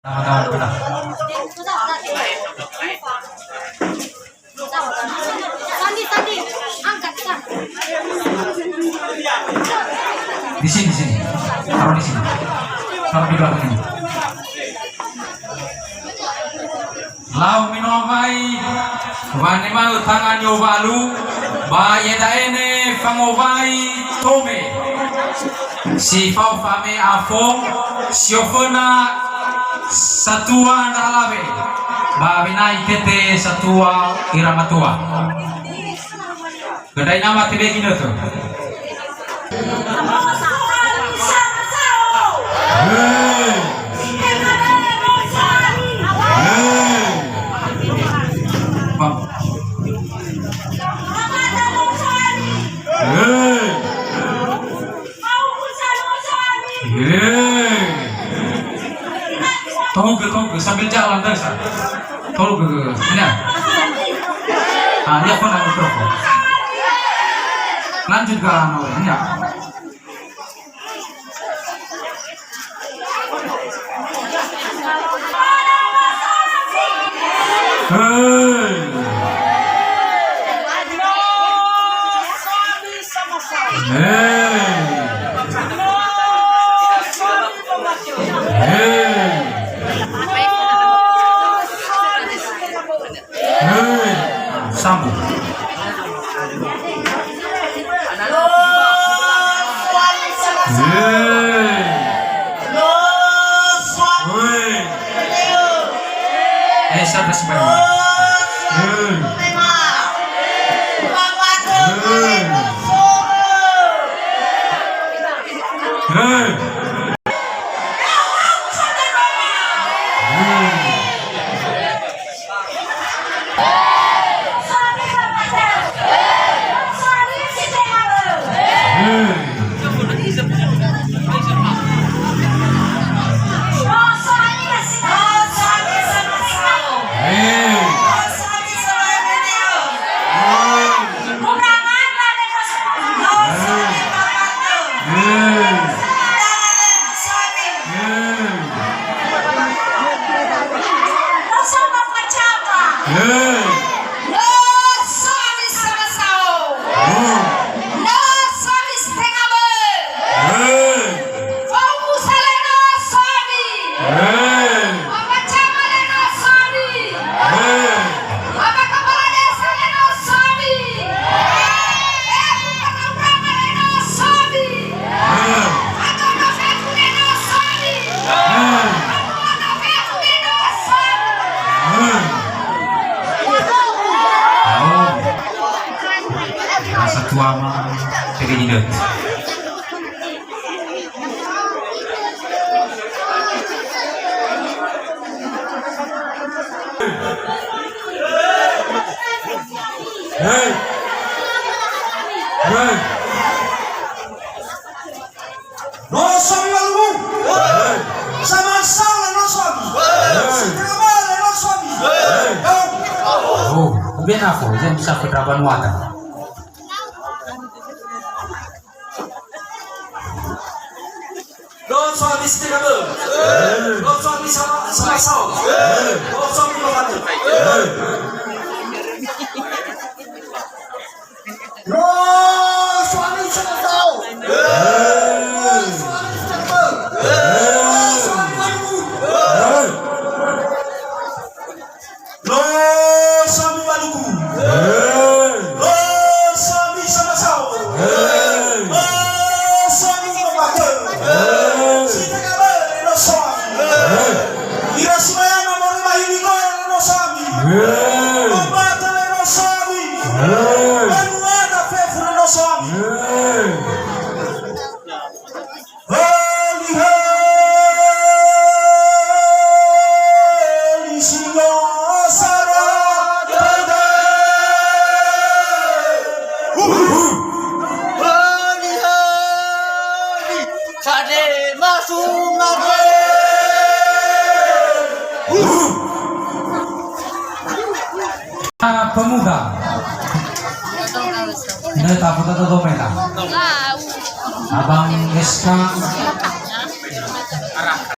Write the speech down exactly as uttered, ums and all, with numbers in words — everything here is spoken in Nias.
Sandi, sandi, angkat, Sa. Di sini, di sini. Taruh di sini. Taruh di belakang ini. Lau mino awai, wanema'ö tanga ni'owalu, ba iada'e ne fangowai tome. Si fao fame afo, si oföna satua ndra alawe, ba awena itete satua ira matua. Gandai nama tebe ginötö. Hey. Hey. Bang. Hey. Yeay. Tohugö, tohugö, sambil jalan, Desa. Tohugö, ya. Ah, ya, pernah mikrofon. Lanjut ke anu, ya. Hey. Hey. Hey. Hey. Sambung. Hey. Hey. Eh, siapa sebenarnya? Hey. Hey. Hey. Hey! Fa'omusa lenosomi! Hey! Apa camat lenosomi! Hey! Apa kepala desa lenosomi! Hey! Fefu Patung Rama lenosomi! Hey! Atau no fefu lenosomi! Hey! Atau no fefu lenosomi! Hey! Oh. Rasa tua ma, tege inget. Hei. Hei. Nosomi walumu. Hei. Sama-sama nosomi. Hei. Sama-sama nosomi. Hei. Oh, kemudian apa? Yang bisa berapa nuatan? Nosomi sitega bö'ö. Nosomi sama, sama sao. Nosomi lomatu. Nosomi sama sao. Nosomi sitega bö'ö. Nosomi walumu. Nosomi waluku. Hey. Nosomi sama sao. Hey. Nosomi lomatu. Hey. Sitega bö'ö nosomi. Hey. Ira si mayanga moroi ba hili goe nosomi. Hey. Lomatu nosomi. Hey. Banua da fefu nosomi. Hey. Heli, heli, singo sara dada. Heli, heli, sade masu mate. Pemuda. Ini tak foto-foto mereka. Abang S K,